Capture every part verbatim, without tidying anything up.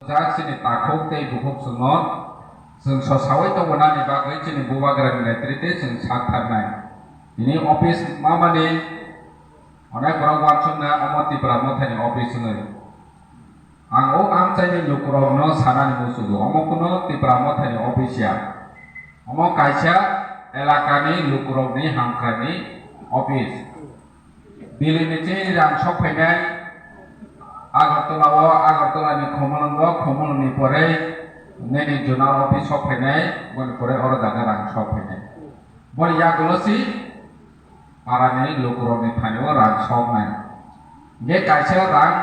Jak chini takhuk tei bukhuk chwngno chwng sosawi tongmanani bagwi chini Bubagrani netrite chwng sak tharnai. Tini office mamani onek borok uansukna omo Tipra Mothani office wngwi. Ang o amchaini lukurokno sanani muchugo, omo kuno Tipra Mothani office ya. Omo kaisa elakani lukurokni hamkraini office. Delhi ni chini rang sok phainai Agartala o, Agartala ni Khumulwng o, Khumulwng ni pore nini zonal office sok phainai, boni pore oro jaga rang sok phainai. Boni yagulo si parani lukurokni thani o rang soknai. Hingke kaisa rang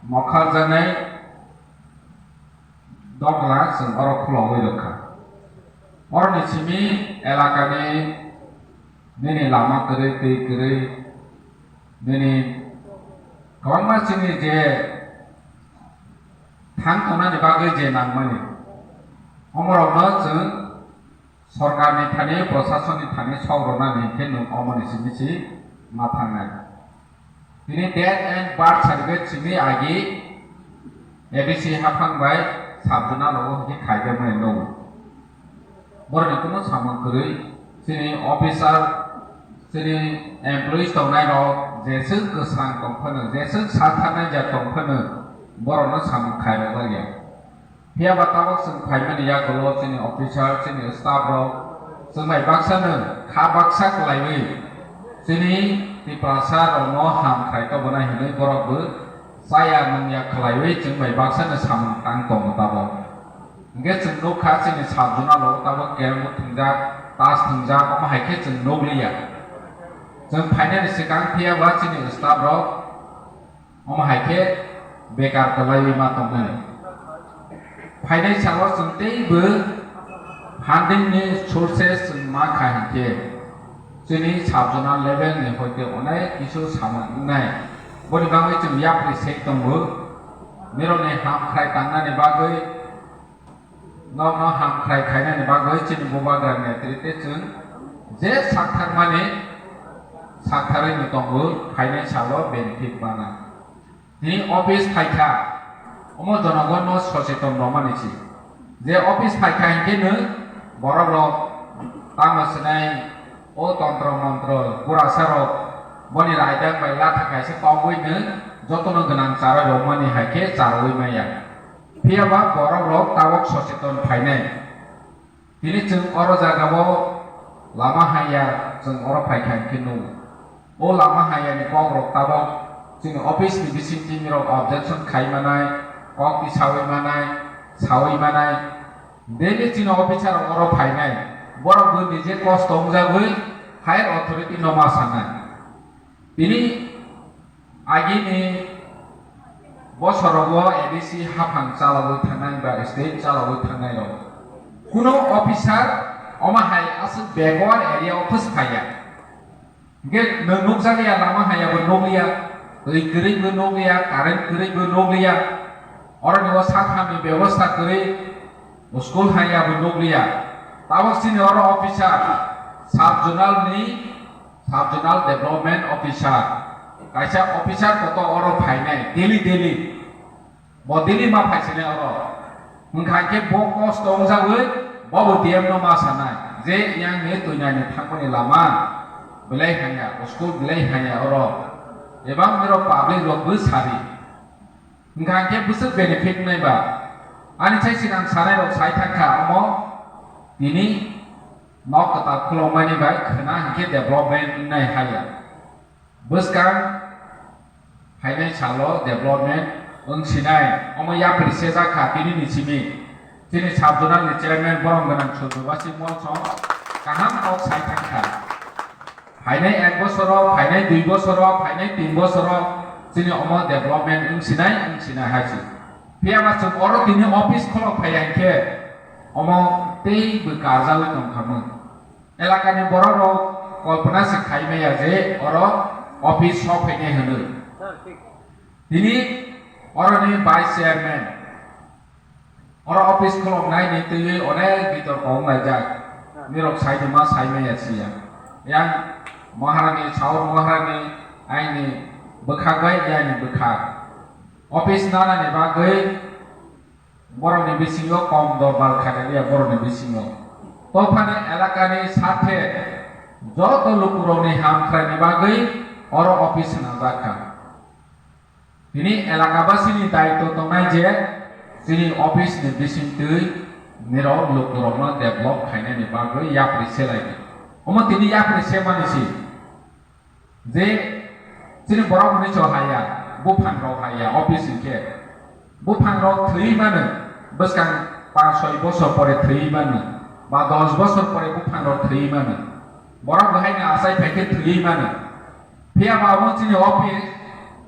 mokharjaknai dogla chwng oro khulogwi rwkha. Oroni simi elakani nini lama kwrwi, twi kwrwi, nini kwbangma chini je thang tongnani bagwi je nangmani, omorokno chwng sorkarni thani, prosasonni thani sok rwnani hinkhe nwng omoni simi si ma thangnai. Tini death and birth certificate simi agi A D C haphang bai sub zonal o hingke khaijak mani nogo. Borokni kunu samung kwrwi, chini officer, chini employees tongnai rok jeswk kwsang tong phano, jeswk sak tharnai ja tong phano, borokno samung khairok ya. Phiya ba tabok chwng phaimani yagulo chini officer, chini staff rok chwng bai baksa no kha baksa kwlaiwi chini Tiprasa rokno ham khai tobonai hinwi borok bo chaya nungya khwlaiwi chwng bai baksa no samung tang tongo tabok. Hingke chwng nukha chini sub zonal o tabok kereng bo thwngjak, tas thwngjak, omo hai khe chwng nukliya. Chwng phainani swkang phiya ba chini staff rok omo hai khe bekar kwlaiwi ma tongnai. Phainai salo chwng teibo funding ni sources chwng ma kha hinkhe chini sub zonal level ni hoite onek kisu samung wngnai. Boni bagwi chwng yapri se tongo. Nirokni ham khrai tangnani bagwi Nokno ham khrai khainani bagwi chini Bubagra netrite chwng je saktharmani saktharwi no tongo, phainai salo benefit mana. Tini office phaikha, omo jonogonno socheton rwmani si. Je office phaikha hinkhe no borok rok tamo swnai o tontro montro gurasa rok boni raidang bai latha kaisa tongwi no jotono gwnang chara rwmani hai khe charwi maya. Phiya ba borok rok tabok socheton phainai. Tini chwng oro jagao lama haya chwng oro phaikha hinkhe nugo. O lama hayani kok rok tabok chini office ni bisingtwi nirok objection khai manai, kok tisawi manai, sawi manai. Daily chini officer rok oro phainai. Borok bo nije kosto wngjagwi higher authority no ma sanai. Tini Agini bosorogo A D C haphang chalogwi thangnai ba state chalogwi thangnai rok. Kuno officer omo hai aswk backward area o phwsphaiya. Hingke nwng nukjakya lama haya bo nukliya, twi kwrwi bo nukliya, current kwrwi bo nukliya. Oroni o sakhamni bebosta kwrwi, school haya bo nukliya. Tabok chini oro officer, sub zonal ni Sub Zonal Development Officer, kaisa officer kotor oro phainai daily daily. Bo daily ma phaisinai oro. Wngkha khe bo kosto wngjagwi bobo D M no ma sanai je yang ni twinani thangmani lama belai hanya, school belai hanya oro. Ebang niro public rok bo sari. Wngkha khe bwswk benefit wngnai ba? Ani sai sinang sanai rok sai thangkha omo tini Nok kwtal khulokmani bai khwna hinkhe development wngnai haya. Bwskang phainai salo development wngsinai omo yapri sejak kha tini ni simi. Chini sub zonal ni chairman borom gwnang Surjobasi Molsom kaham kok sai thang kha. Phainai ek bosoro, phainai dui bosoro, phainai tin bosoro chini omo development wngsinai, wngsinai hai se. Phiya ba chwng oro tini office kholok phaiya hinkhe omo tei bw karjawi tongkhamung. Elakani borok rok kolpona se khai maya je oro office sok phainai hwnwi. Tini oroni vice chairman, oro office kholoknai ni twiwi onek bitorko wnglaijak. Nirok sai tongma sai maya siya. Yang Maharani, Saur Maharani, aini bwkhak bai yani bwkhak. Office nanani bagwi Borokni bisingo kom dorbar khairaliya borokni bisingo. Tophani elakani sathe joto lukurokni hamkraini bagwi oro office swnamjak kha. Tini elakabasini daitw tongnai je chini office ni bisingtwi nirok lukurokno develop khainani bagwi yapri selaidi. Omo tini yapri semani si. Je chini borok hwnwi cho haya, buphang rok haya, office hinkhe buphang rok thwi mano, bwskang panch soi bosor pore thwi mano, ba dos bosor pore buphang rok thwi mano, borok bo haino achai phaikhe thwi mano. Phiya ba omo chini office,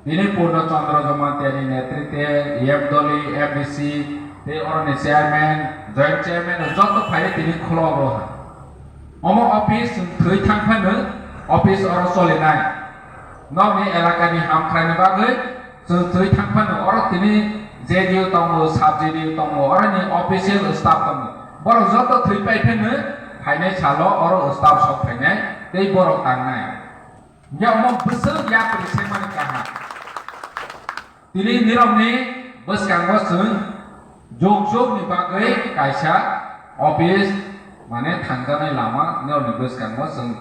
bini Purno Chandra Jamatia ni netrite, E M Doli, M D C, tei oroni chairman, joint chairman, joto phai tini khulok rw ha. Omo office chwng thwi thang phano office oro cholinai. Nokni elakani hamkraini bagwi chwng thwi thang phano oro tini J D O tongo, sub J D O tongo, oroni official staff tongo. Borok joto thwi pai phano phainai salo oro staff sok phainai tei borok tangnai. Hinkhe omo bwswk yapri semani kaham. Tini nirokni bwskango chwng jog jogni bagwi kaisa office, mane thangjaknai lama nirokni bwskango chwng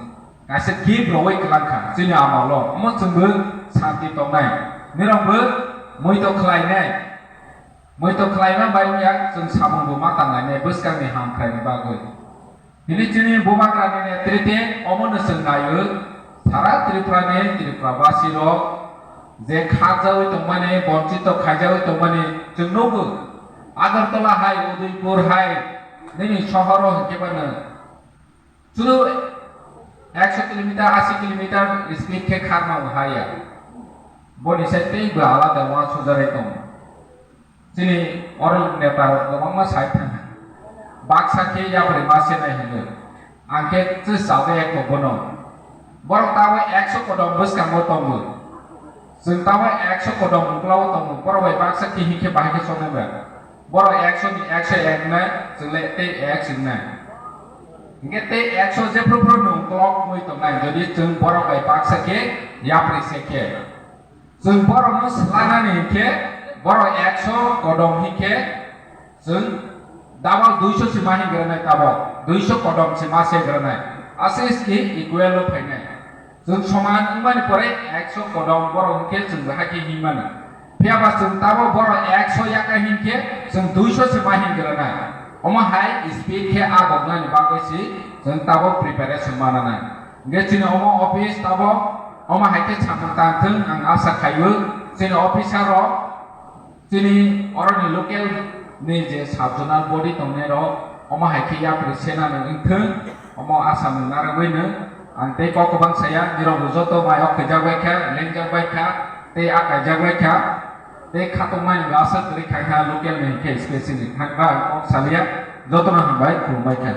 kaisa gift rwui kwlangkha chini amalo. Omo chwngbo santi tongnai, nirokbo muito khlainai, muito khlaima bai wngya chwng samungbo ma tanglainai bwskangni hamkraini bagwi. Tini chini Bubagrani netrite omono chwng naio, sara Tripurani Tripurabasi rok je khakjagwi tongmani, bonchito khaijagwi tongmani chwng nugo. Agartala hai, Udaipur hai, nini sohoro hinkhe bano chwng ekso kilometer, asi kilometer speed khe kharma haya. Boni sai tei bo alada uansukjarai tongo. Chini oro neta rok kwbangma sai thangha. Baksa khe yapri ma se nai hinwi. Ang khe chwng chajak ya kho bono. Borok tabuk ekso kodom bwskango tongo. Chwng tabuk ekso kodom uklao tongo. Borok bai baksa khe hinkhe bahai khe chongnai ba. Borok ekso ni ekso ek nai, chwng le tei ek sing nai. Hinkhe tei ekso jephru phru nung uklok wngwi tongnai. Jodi chwng borok bai baksa khe yapri se khe. Chwng borokno swlanani hinkhe borok ekso kodom hinkhe chwng double duiso se ma hingrwnai tabok, duiso kodom se ma se hingrwnai, aswk se equal o phainai. Chwng soman wngmani pore ekso kodom borok hinkhe chwng bahai khe hinmano. Phiyaba chwng tabok borok ekso yaka hinkhe chwng duiso se ma hingrwnai. Omo hai speed khe agoknani bagwi se chwng tabok preparation mananai. Hinkhe chini omo office tabok omo hai khe samung tang thung, ang asa khaio chini officer rok, chini oroni local ni je sub zonal body tongnai rok omo hai khe yapri senani wng thung, omo asa mung narwgwi no ang tei kok kwbang saya, nirok bo joto mai o khaijak bai kha, lengjak bai kha, tei a kaijak bai kha, tei khatungmani bo asa kwrwi khai kha local ni hinkhe specially thangba ang kok salia, jotono hambai khulumbai kha.